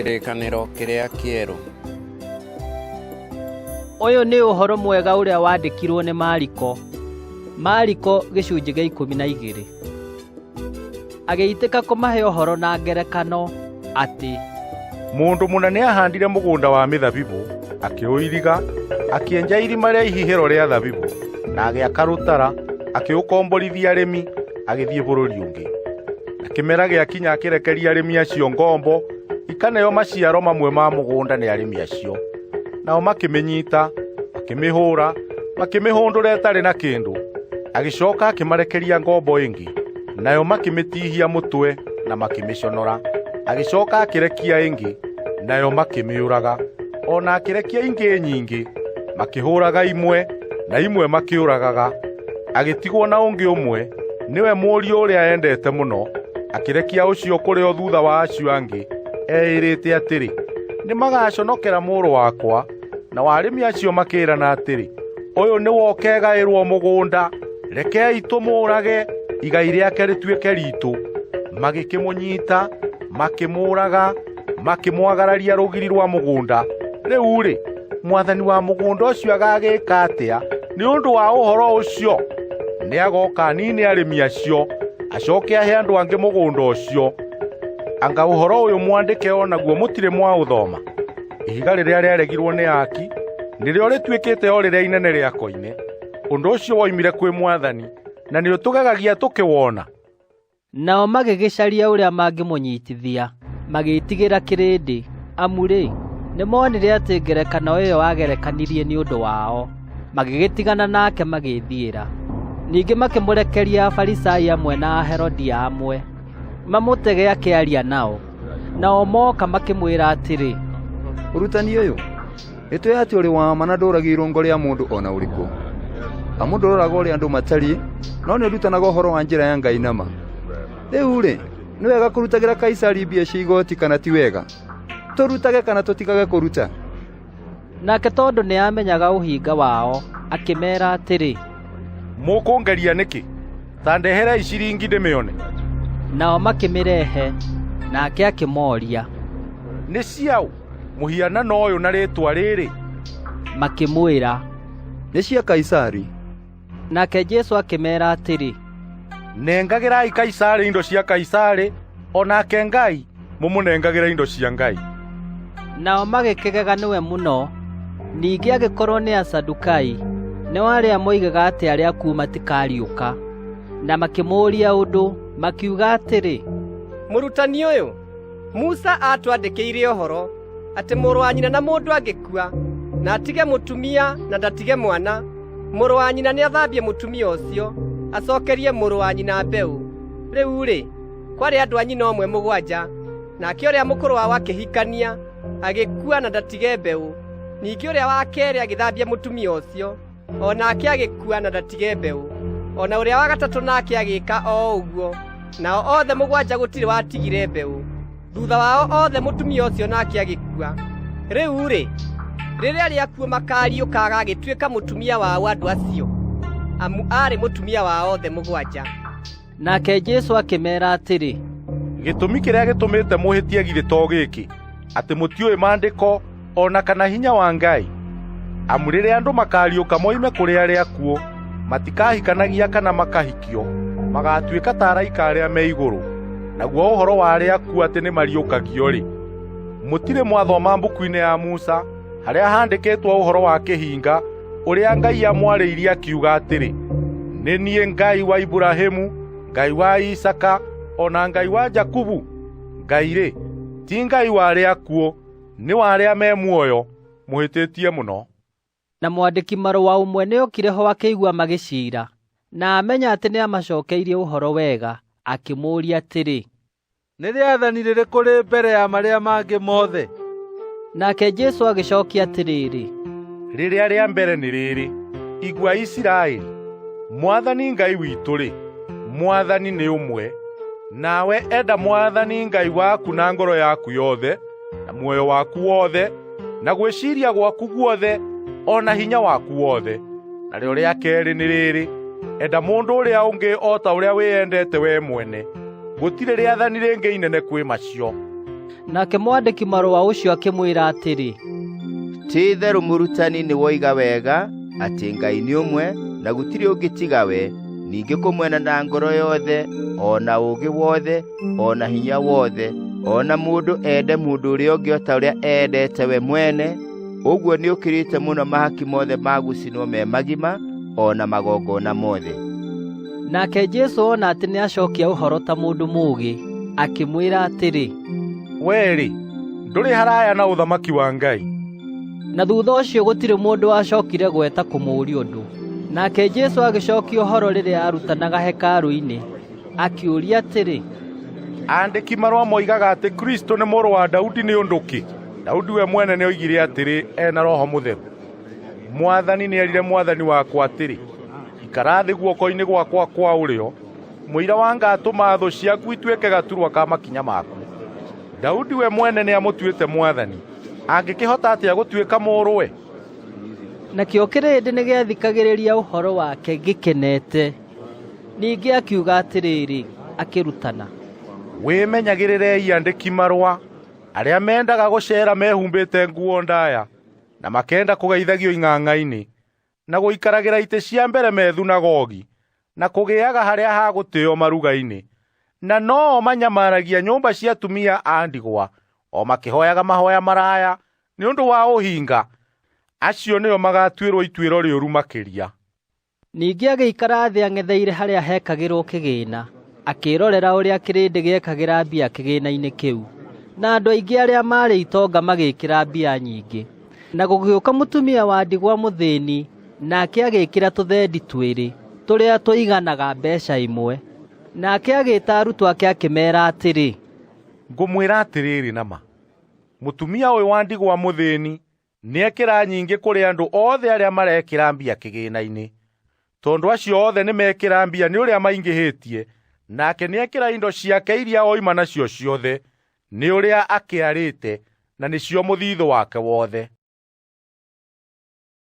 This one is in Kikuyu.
Kĩrĩkanĩro kĩrĩa kĩerũ. Ũyũ nĩ ũhoro mwega ũrĩa wandĩkirwo nĩ Mariko. Mariko gĩcunjĩ gĩa 12. Agĩitĩka kũmahe ũhoro na ngerekano atĩ Mũndũ mũna nĩahandire mũgũnda wa mĩthabibũ, akĩũiriga, akĩenja irima rĩa ihihĩro rĩa thabibũ, na agĩaka rũtara, akĩũkomborithia arĩmi, agĩthiĩ bũrũri ũngĩ. Na kĩmera gĩakinya akĩrekeria arĩmi acio ngombo ikaneo maciaro mamwe ma mũgũnda nĩ arĩmi acio. Nao makĩmĩnyita, makĩmĩhũũra, makĩmĩhũndũra ĩtarĩ na kĩndũ. Agĩcoka akĩmarekeria ngombo ĩngĩ, nayo makĩmĩtihia mũtwe na makĩmĩconora. Agĩcoka akĩrekia ĩngĩ, nayo makĩmĩũraga. O na akĩrekia ingĩ nyingĩ, makĩhũũraga imwe na imwe makĩũragaga. Agĩtigwo na ũngĩ ũmwe, nĩwe mũriũ ũrĩa endete mũno. Akĩrekia ũcio kũrĩ o thuutha wa acio angĩ, eĩrĩte atĩrĩ, ‘Nĩmagaconokera mũrũ wakwa.’ Nao arĩmi acio makĩĩrana atĩrĩ, ‘Ũyũ nĩwe ũkegaĩrwo mũgũnda, rekei tũmũũrage, igai rĩake rĩtuĩke riitũ.’ Magĩkĩmũnyiita, makĩmũũraga, makĩmwagararia rũgiri rwa mũgũnda. Rĩu-rĩ, mwathani wa mũgũnda ũcio agagĩĩka atĩa nĩ ũndũ wa ũhoro ũcio? Nĩagooka aniine arĩmi acio, acoke ahe andũ angĩ mũgũnda ũcio. Anga ũhoro ũyũ mwandĩke o naguo mũtirĩ mwaũthoma? Ihiga rĩrĩa rĩaregirwo nĩ aaki nĩrĩo rĩtuĩkĩte o rĩrĩa inene rĩa koine. Ũndũ ũcio woimire kwĩ Mwathani, na nĩũtũgegagia tũkĩwona. Nao magĩgĩcaria ũrĩa mangĩmũnyitithia, magĩĩtigĩra kĩrĩndĩ, amu-rĩ, nĩmonire atĩ ngerekano ĩyo aagerekanirie nĩ ũndũ wao. Magĩgĩtigana nake magĩĩthiĩra. Ningĩ makĩmũrekeria Afarisai amwe na Aherodia amwe, mamũtege akĩaria nao. Nao moka makĩmwĩra atĩrĩ, Mũrutani ũyũ, nĩtũũĩ atĩ ũrĩ wa ma na ndũũragia irũngo rĩa mũndũ o na ũrĩkũ. Amu ndũroraga ũrĩa andũ matariĩ, no nĩũrutanaga ũhoro wa njĩra ya Ngai na ma. Rĩu-rĩ, nĩ wega kũrutagĩra Kaisari mbia cia igooti kana ti wega? Tũrutage kana tũtigage kũruta? Nake tondũ nĩamenyaga ũhinga wao, akĩmeera atĩrĩ, Mũkũngeria nĩkĩ? Ta ndeherei ciringi ndĩmĩone. Nao makĩmĩrehe, nake akĩmooria, Nĩ ciaũ mũhianano ũyũ na rĩĩtwa rĩrĩ? Makĩmwĩra, Nĩ cia Kaisari. Nake Jesũ akĩmeera atĩrĩ, Nengagĩrai Kaisari indo cia Kaisari, o nake Ngai mũmũnengagĩre indo cia Ngai. Nao magĩkĩgega nĩwe mũno. Ningĩ agĩkorwo nĩ Asadukai, nĩo arĩa moigaga atĩ arĩa akuũ matikariũka, na makĩmũũria ũndũ, makiuga atĩrĩ, Mũrutani ũyũ, Musa aatwandĩkĩire ũhoro atĩ mũrũ wa nyina na mũndũ angĩkua na atige mũtumia na ndatige mwana, mũrũ wa nyina nĩathambie mũtumia ũcio, acokerie mũrũ wa nyina mbeũ. Rĩu-rĩ, kwarĩ andũ a nyina ũmwe 7, nake ũrĩa mũkũrũ wao akĩhikania, agĩkua na ndatige mbeũ. Ningĩ ũrĩa wa keerĩ agĩthambia mũtumia ũcio, o nake agĩkua na ndatige mbeũ. O na ũrĩa wa gatatũ nake agĩĩka o ũguo. Nao othe 7 gũtirĩ watigire mbeũ. Thuutha wao othe mũtumia ũcio nake agĩkua. Rĩu-rĩ, rĩrĩa arĩa akuũ makaariũka agagĩtuĩka mũtumia wa ũ andũ acio? Amu aarĩ mũtumia wa othe 7. Nake Jesũ akĩmeera atĩrĩ, Gĩtũmi kĩrĩa gĩtũmĩte mũhĩtie githĩ to gĩkĩ, atĩ mũtiũĩ Maandĩko o na kana hinya wa Ngai? Amu rĩrĩa andũ makaariũka moime kũrĩ arĩa akuũ, matikahikanagia kana makahikio, magaatuĩka ta araika arĩa me igũrũ. Naguo ũhoro wa arĩa akuũ atĩ nĩmariũkagio-rĩ, mũtirĩ mwathoma mbuku-inĩ ya Musa harĩa handĩkĩtwo ũhoro wa kĩhinga ũrĩa Ngai amwarĩirie akiuga atĩrĩ, ‘Nĩ niĩ Ngai wa Iburahĩmu, Ngai wa Isaaka, o na Ngai wa Jakubu.’ Ngai-rĩ, ti Ngai wa arĩa akuũ, nĩ wa arĩa me muoyo. Mũhĩtĩtie mũno. Na mwandĩki marũa ũmwe nĩokire ho akĩigua magĩciira, na amenya atĩ nĩamacookeirie ũhoro wega, akĩmũũria atĩrĩ, Nĩ rĩathani rĩrĩkũ rĩ mbere ya marĩa mangĩ mothe? Nake Jesũ agĩcookia atĩrĩrĩ, Rĩrĩa rĩa mbere nĩ rĩrĩ, Igua Isiraeli, Mwathani Ngai witũ-rĩ, Mwathani nĩ ũmwe. Nawe enda Mwathani Ngai waku na ngoro yaku yothe, na muoyo waku wothe, na gwĩciiria gwaku guothe, o na hinya waku wothe. Narĩo rĩa keerĩ nĩ rĩrĩ, enda mũndũ ũrĩa ũngĩ o ta ũrĩa wĩyendete wee mwene. Gũtirĩ rĩathani rĩngĩ inene kwĩ macio. Nake mwandĩki marũa ũcio akĩmwĩra atĩrĩ, Ti-itherũ mũrutani nĩwoiga wega atĩ Ngai nĩ ũmwe na gũtirĩ ũngĩ tiga we, ningĩ kũmwenda na ngoro yothe, o na ũũgĩ wothe, o na hinya wothe, o na mũndũ ende mũndũ ũrĩa ũngĩ o ta ũrĩa eendete we mwene, ũguo nĩũkĩrĩte mũno mahaki mothe ma gũcinwo me magima, o na magongona mothe. Nake Jesũ ona atĩ nĩacookia ũhoro ta mũndũ mũũgĩ, akĩmwĩra atĩrĩ, Wee-rĩ, ndũrĩ haraya na ũthamaki wa Ngai. Na thutha ũcio gũtirĩ mũndũ wacokire gweta kũmũũria ũndũ. Nake Jesũ agĩcookia ũhoro rĩrĩa aarutanaga hekarũ-inĩ, akĩũria atĩrĩ, Aandĩki marũa moigaga atĩ Kristũ nĩ mũrũ wa Daudi nĩ ũndũ kĩ? Daudi we mwene nĩoigire atĩrĩ e na Roho Mũtheru, ‘Mwathani nĩerire Mwathani wakwa atĩrĩ: Ikara thĩ guoko-inĩ gwakwa kwa ũrĩo, mũira wa ngatũma thũ ciaku ituĩke gaturwa ka makinya maku.’ Daudi we mwene nĩamũtuĩte Mwathani, angĩkĩhota atĩa gũtuĩka mũrũwe?” Nakĩo kĩrĩndĩ nĩgĩathikagĩrĩria ũhoro wake gĩkenete. Ningĩ akiuga atĩrĩrĩ, akĩrutana, Wĩmenyagĩrĩrei andĩki marũa arĩa mendaga gũceera mehumbĩte nguo ndaaya, na makenda kũgeithagio ing'ang'a-inĩ, na gũikaragĩra itĩ cia mbere me thunagogi, na kũgĩaga harĩa ha gũtĩĩo maruga-inĩ, na no-o manyamaragia nyũmba cia atumia a ndigwa, o makĩhooyaga mahooya maraya nĩ ũndũ wa ũhinga. Acio nĩo magatuĩrwo ituĩro rĩũru makĩria. Ningĩ agĩikara thĩ ang'etheire harĩa hekagĩrwo kĩgĩĩna, akĩĩrorera ũrĩa kĩrĩndĩ gĩekagĩra mbia kĩgĩĩna-inĩ kĩu. Na andũ aingĩ arĩa maarĩ itonga magĩĩkĩra mbia nyingĩ. Na gũgĩũka mũtumia wa ndigwa mũthĩĩni, nake agĩĩkĩra tũthendi twĩrĩ, tũrĩa tũiganaga mbeeca ĩmwe. Nake agĩĩta arutwo ake akĩmeera atĩrĩ, Ngũmwĩra atĩrĩrĩ na ma, mũtumia ũyũ wa ndigwa mũthĩĩni nĩekĩra nyingĩ kũrĩ andũ othe arĩa marekĩra mbia kĩgĩĩna-inĩ, tondũ acio othe nĩmekĩra mbia nĩ ũrĩa maingĩhĩtie, nake nĩekĩra indo ciake iria oima nacio ciothe, nĩ ũrĩa akĩarĩte, na nĩcio mũthithũ wake wothe.